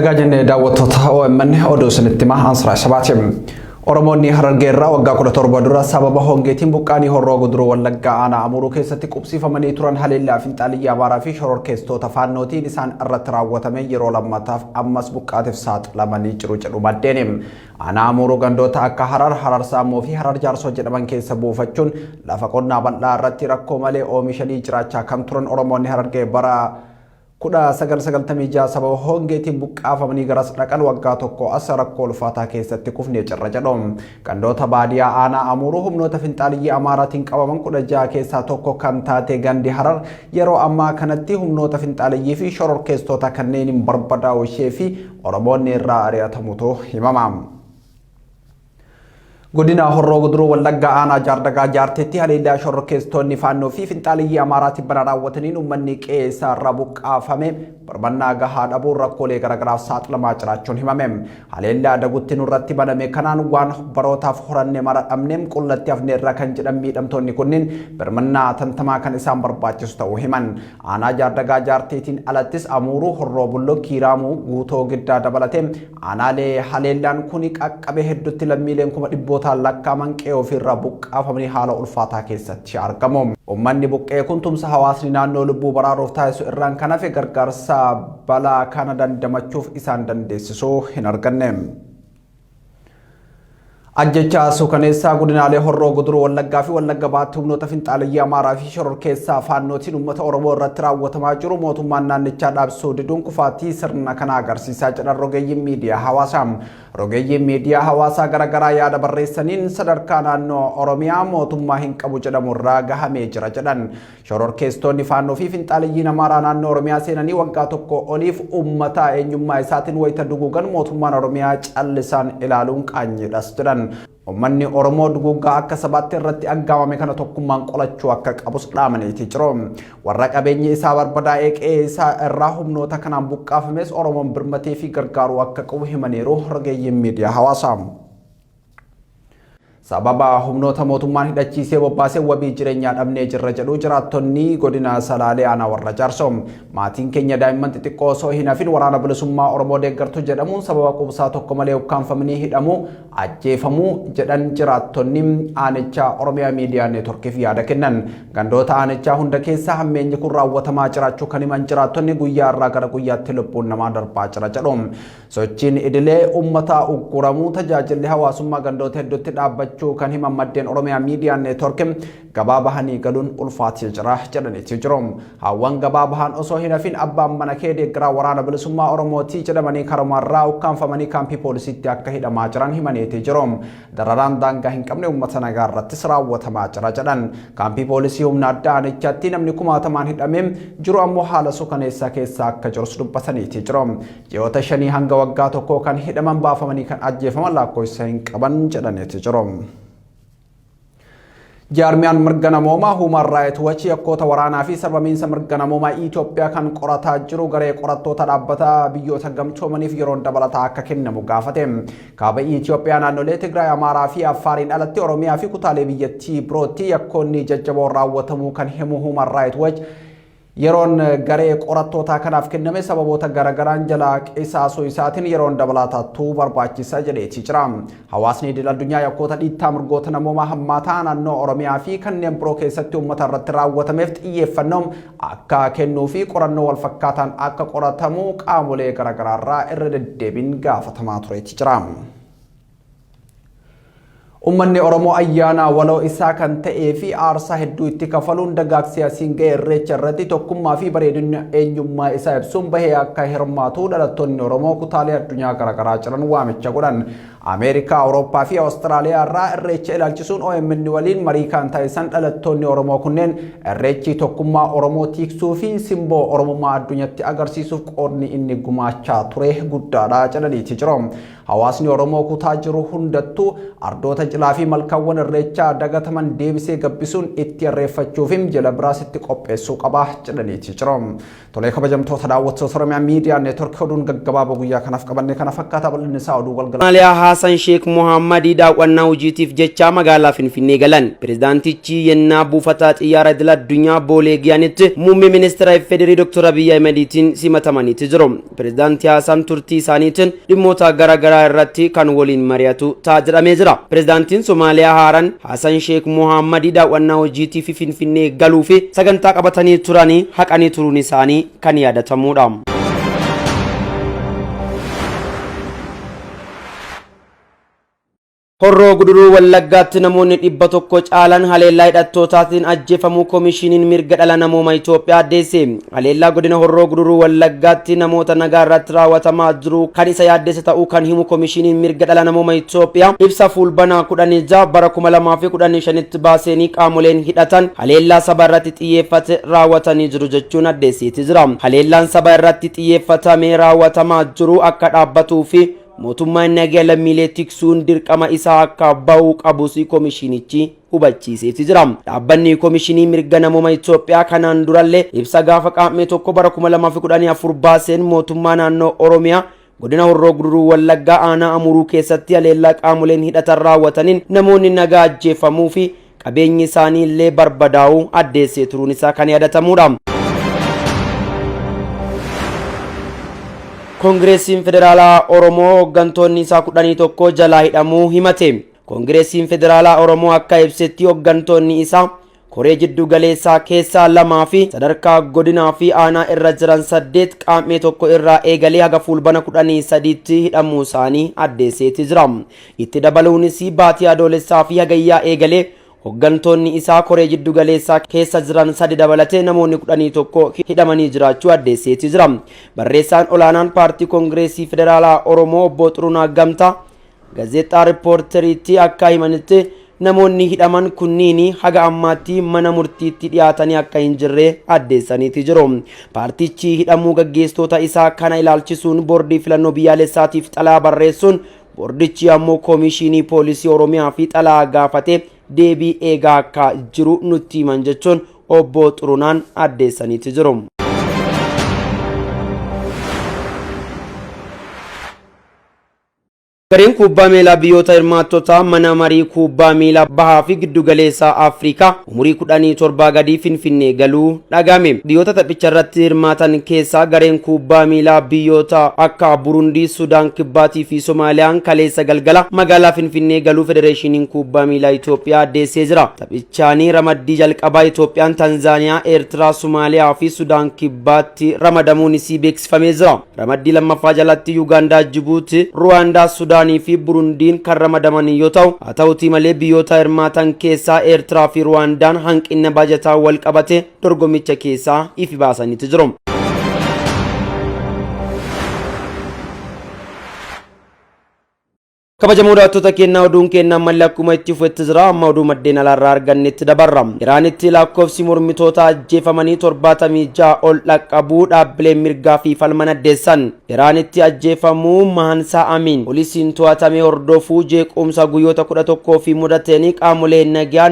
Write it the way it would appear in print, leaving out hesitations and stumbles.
Nagaa jennee daawwattoota OMN oduu isinitti himaa Ansiraa Sabaati. Oromoonni Harargee irraa waggaa 17 dura sababa hongeetiin buqqaanii Horroo Guduruu Wallaggaa aanaa Amuruu keessatti qubsiifamanii turan haleellaa finxaaliyyi Amaaraa fi shororkeessitoota Faannootiin isaan irratti raawwatame yeroo lammataaf ammas buqqaatiif saaxilamanii jiru jedhu maddeen. Aanaa Amuruu gandoota akka Harar, Harar Saammoo fi Harar Jaarsoo jedhaman keessa buufachuun lafa qonnaa bal'aa irratti rakkoo malee oomishanii jiraachaa kan turan Oromoonni Harargee bara 1996 sababa hongeetiin buqqaafamanii garas dhaqan waggaa tokko as rakkoo ulfaataa keessatti kufnee jirra jedhu. Gandoota baadiyaa aanaa Amuruu humnoota finxaaliyyii Amaaraatiin qabaman 16 keessaa tokko kan taate gandi Harar yeroo ammaa kanatti humnoota finxaaliyyii fi shororkeessitoota kanneeniin barbadaa'uu ishee fi Oromoonni irraa ari'atamutu himama. Godina Horroo Guduruu Wallaggaa Aanaa Jaardagaa Jaarteetti haleellaa shororkeessitoonni Faannoo fi Finxaaliyyii Amaaraa tibbana raawwataniin uummanni qe'ee isaa irraa buqqaafame birmannaa gahaa dhabuun rakkoolee garaagaraaf saaxilamaa jiraachuun himame. Haleellaa dagutti nurratti baname kanaan waan barootaaf horanne mara dhabneem qullatti hafneerra kan jedhan miidhamtoonni kunniin birmannaa tantamaa kan isaan barbaachisu ta'uu himan. Aanaa Jaardagaa Jaarteetiin alattis Amuuruu, Horroo Bulluq, Kiiraamuu, Guutoo Giddaa dabalatee aanaalee haleellaan kuni qaqqabe hedduutti lammiileen kuma dhibbootaan lakkaa'aman qe'ee ofiirraa buqqaafamanii haala ulfaataa keessatti argamu. Uummanni buqqa'e kun tumsa hawaasni naannoo lubbuu baraaruuf taasisu irraan kan hafe gargaarsa balaa kana dandamachuuf isaan dandeessisu hin arganne. Ajjechaa suukaneessaa godinaalee Horroo Guduruu Wallaggaa fi Wallagga Bahaatti humnoota finxaaleyyii Amaaraa fi shororkeessaa Faannootiin uummata Oromoo irratti raawwatamaa jiru mootummaan naannichaa dhaabsisuu diduun kufaatii sirna kanaa agarsiisaa jedhan rogeeyyiin miidiyaa hawaasaa. Rogeeyyiin miidiyaa hawaasaa garaagaraa yaada barreessaniin sadarkaa naannoo Oromiyaa mootummaa hin qabu jedhamu irraa gahamee jira jedhan. Shororkeessitoonni Faannoo fi Finxaaleyyiin Amaaraa naannoo Oromiyaa seenanii waggaa tokko oliif uummataa eenyummaa isaatiin wayita duguugan mootummaan Oromiyaa callisaan ilaaluun qaanyiidhas jedhan. Uummanni Oromoo duguuggaa akka sabaatti irratti aggaamame kana tokkummaan qolachuu akka qabus dhaamaniiti jiru. Warra qabeenyi isaa barbadaa'ee qe'ee isaa irraa humnoota kanaan buqqaafames Oromoon birmatee fi gargaaruu akka qabu himaniiru rogeeyyiin miidiyaa hawaasaa. Sababa humnoota mootummaan hidhachiisee bobbaasee wabii jireenyaa dhabnee jirra jedhu jiraattonni godina Salaalee aanaa warra Jaarsoo. Maatiin keenya daa'imman xixiqqoo osoo hin hafin waraana bilisummaa Oromoo deeggartu jedhamuun sababa quubsaa tokko malee ukkaamfamanii hidhamuu, ajjeefamuu jedhan jiraattonni aanichaa Oromiyaa Miidiyaa Neetworkiif yaada kennan. Gandoota aanichaa hunda keessa hammeenyi kun raawwatamaa jiraachuu kan himan jiraattonni guyyaa irraa gara guyyaatti lubbuun namaa darbaa jira jedhu. Sochiin idilee uummataa ugguramuu tajaajilli hawaasummaa gandoota hedduutti dhaabbachuu kan himan maddeen Oromiyaa Miidiyaa Neetwork gabaa bahanii galuun ulfaatee jira jedhaniiti jiru. Haawwan gabaa bahan osoo hin hafin abbaan mana kee deeggaraa waraana bilisummaa Oromootii jedhamanii karumarraa ukkaamfamanii kaampii poolisiitti akka hidhamaa jiran himaniiti jiru. Dararaan daangaa hin qabne uummata nagaa irrattis raawwatamaa jira jedhan. Kaampii poolisii humna addaa aanichaatti namni kumaatamaan hidhamee jiru ammoo haala suukaneessaa keessa akka jirus dubbataniiti jiru. Ji'oota shanii hanga waggaa tokkoo kan hidhaman baafamanii kan ajjeefaman lakkoofsa hin qaban jedhaniiti jiru. Jaarmiyaan mirga namoomaa Human Rights Watch yakkoota waraanaa fi sarbamiinsa mirga namoomaa Itoophiyaa kan qorataa jiru garee qorattoota dhaabbata biyyoota gamtoomaniif yeroon dabalataa akka kennamu gaafate. Kaaba Itoophiyaa naannolee Tigraay, Amaaraa fi Affaariin alatti Oromiyaa fi kutaalee biyyattii birootti yakkoonni jajjaboon raawwatamuu kan himu Human Rights Watch Yeroon garee qorattootaa kanaaf kenname sababoota garagaraan jalaa qisaasuu isaatiin yeroon dabalataatu barbaachisa jedheeti jira. Hawaasni idil addunyaa yakkoota dhiittaa mirgoota namoomaa hammaataa naannoo Oromiyaa fi kanneen biroo keessatti uummata irratti raawwatameef xiyyeeffannoo akka kennuu fi qorannoo walfakkaataan akka qoratamu qaamolee garagaraarraa irra deddeebiin gaafatamaa tureeti jira. Uummanni Oromoo ayyaana waloo isaa kan ta'ee fi aarsaa hedduu itti kafaluun dagaagsee asiin ga'e Irreecha irratti tokkummaa fi bareedina eenyummaa isaa ibsuun bahee akka hirmaatu dhalattoonni Oromoo kutaalee addunyaa garaagaraa jiran waamicha godhan. Ameerikaa, Awurooppaa fi Awustiraaliyaa irraa Irreecha ilaalchisuun OMN waliin marii kan taasisan dhalattoonni Oromoo kunneen Irreechi tokkummaa Oromoo tiiksuu fi simboo Oromummaa addunyatti agarsiisuuf qoodni inni gumaachaa ture guddaadha jedhaniiti jiru. Hawaasni Oromoo kutaa jiru hundattuu Ardoota jilaa fi malkaawwan irreechaa dagataman deebisee gabbisuun itti irreeffachuuf jila biraas itti qopheessuu qaba jedhaniiti jiru. Tolee, kabajamtoota daawwattoota Oromiyaa Miidiyaa Neetworkii, oduun gaggabaaboo guyyaa kanaaf qabanne kana fakkaata. Bal'inni isaa oduu galgala. Somaaliyaa Haasan Sheek Mohaammadii daawwannaa hojiitiif jecha magaalaa Finfinnee galan. Pireezidaantichi yennaa buufata xiyyaara idil addunyaa Boolee Giyaanitti muummee ministeera FDRI Dr. Abiyyi Ahimadiitiin simatamaniiti jiru. Pireezidaantii Haasan turtii isaaniitiin dhimmoota garaagaraa irratti kan waliin mari'atu ta'a jedhamee jira. Pireezidaantiin Somaaliyaa haaraan Haasan Sheek Mohaammadii daawwannaa hojiitiif Finfinnee galuu fi sagantaa qabatanii turanii haqanii turuun isaanii kan yaadatamudha. Horroo Guduruu Wallaggaatti namoonni 100 caalan haleellaa hidhattootaatiin ajjeefamuu Koomishiniin Mirga Dhala Namoomaa Itoophiyaa addeesse. Haleellaa godina Horroo Guduruu Wallaggaatti namoota nagaa irratti raawwatamaa jiru kan isa yaaddesse ta'uu kan himu Koomishiniin Mirga Dhala Namoomaa Itoophiyaa ibsa Fulbaana 16 bara 2015tti baaseenii qaamoleen hidhatan haleellaa saba irratti xiyyeeffate raawwatanii jiru jechuun addeesseeti jira. Haleellaan saba irratti xiyyeeffatamee raawwatamaa jiru akka dhaabbatuu fi mootummaan nagaa lammiilee tiksuun dirqama isaa akka ba'uu qabus koomishinichi hubachiiseeti jira. Dhaabbanni Koomishinii Mirga Namooma Itoophiyaa kanaan durallee ibsa gaafa Qaammee 1 bara 2014 baaseen mootummaa naannoo Oromiyaa godina Horroo Guduruu Wallaggaa aanaa Amuruu keessatti haleellaa qaamoleen hidhatan raawwataniin namoonni nagaa ajjeefamuu fi qabeenyi isaanii illee barbadaa'uu addeessee turuun isaa kan yaadatamudha. Koongireesiin Federaalaa Oromoo hooggantoonni isaa 11 jalaa hidhamuu himate. Koongireesiin Federaalaa Oromoo akka ibsetti hooggantoonni isaa koree jiddu galeessaa keessaa 2 fi sadarkaa godinaa fi aanaa irra jiran 8 Qaammee 1 irraa eegalee haga Fulbana 13tti hidhamuu isaanii addeesseeti jira. Itti dabaluunis baatii Adoolessaa fi Hagayyaa eegalee hooggantoonni isaa koree jiddu galeessaa keessa jiran 3 dabalatee namoonni 11 hidhamanii jiraachuu addeesseeti jira. Barreessaan olaanaan paartii Koongireesii Federaalaa Oromoo obbo Xurunaa Gamtaa gaazexaa Riippoorteriitti akka himanitti namoonni hidhaman kunniin haga ammaatti mana murtiitti dhiyaatanii akka hin jirre addeessaniiti jiru. Paartichi hidhamuu gaggeessitoota isaa kana ilaalchisuun boordii filannoo biyyaalessaatiif xalaa barreessuun boordichi ammoo koomishinii poolisii Oromiyaa fi xalaa gaafate deebii eegaa akka jiru nutti himan jechuun obbo Xurunaan addeessaniiti jiru. Gareen kubbaa miilaa biyyoota hirmaattota mana marii kubbaa miilaa bahaa fi giddugaleessaa Afrikaa umurii 17 gadii Finfinnee galuu dhagame. Biyyoota taphicha irratti hirmaatan keessaa gareen kubbaa miilaa biyyoota akka Burundii, Sudaan Kibbaatii fi Somaaliyaan kaleessa galgala magaalaa Finfinnee galuu Federeeshiniin Kubbaa Miilaa Itoophiyaa addeessee jira. Taphichaanii ramaddii jalqabaa Itoophiyaan Tanzaaniyaa, Eertiraa, Somaaliyaa fi Sudaan Kibbaatti ramadamuun isii beeksifamee jira. Ramaddii lammaffaa jalatti Yuugaandaa, Jibuuti, Ruwaandaa, Sudaanii fi Burundiin kan ramadaman yoo ta'u, haa ta'utii malee biyyoota hirmaatan keessaa Eertiraa fi Ruwaandaan hanqina baajataa wal qabate dorgommicha keessaa ifi baasaniitu jiru. Kabajamoo daawwattoota keenyaa, oduun keenya ammallee akkuma itti fufetti jira. Amma oduu maddeen alaarraa argannetti dabarra. Iraanitti lakkoofsi mormitoota ajjeefamanii 76 ol dhaqqabuu dhaabbileen mirgaa fi falman addeessan. Iraanitti ajjeefamuu Mahansaa Amiin poolisiin to'atamee hordofuu jeequmsa guyyoota 11 fi mudateen qaamolee nagaa